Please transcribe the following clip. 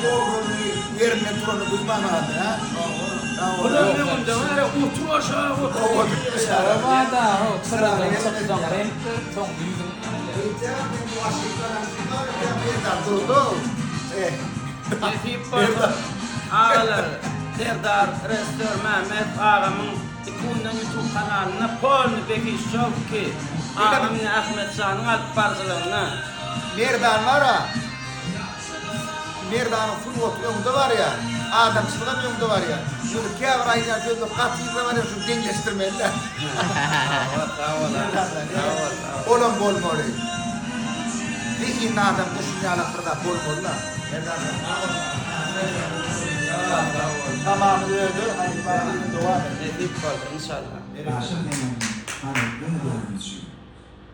Gol ýerinden turanyny duýman galdy, hä? Olam öňünde bar, otur aşak, otur. Şarabada, ho, çyradan çyksaň reňk berip, soň ýüzüň Nesip bolsa, agalar, Serdar, rejissýor Mämmet agamyň iki günden ýutub kanalynda polny Bekiş şow ki, agam ine Ahmetjanyň alyp baryjylygynda. Merdan bar-a. Merdanyň sungaty öňde barýar, adamçylygam öňde barýar. Ýöne käbir aýdýan sözleri gaty yzda barýar, şuny deňleşdirmeli-dä. Olam bolmaly. Zehinli adamda şuny ýalak bir zat bolmaly-da. Merdan jan sag bol. Tamamyz öde, halypa dowam et. Nesip bolsa, inşallah. Aşyr meniň hany iň görgüçi.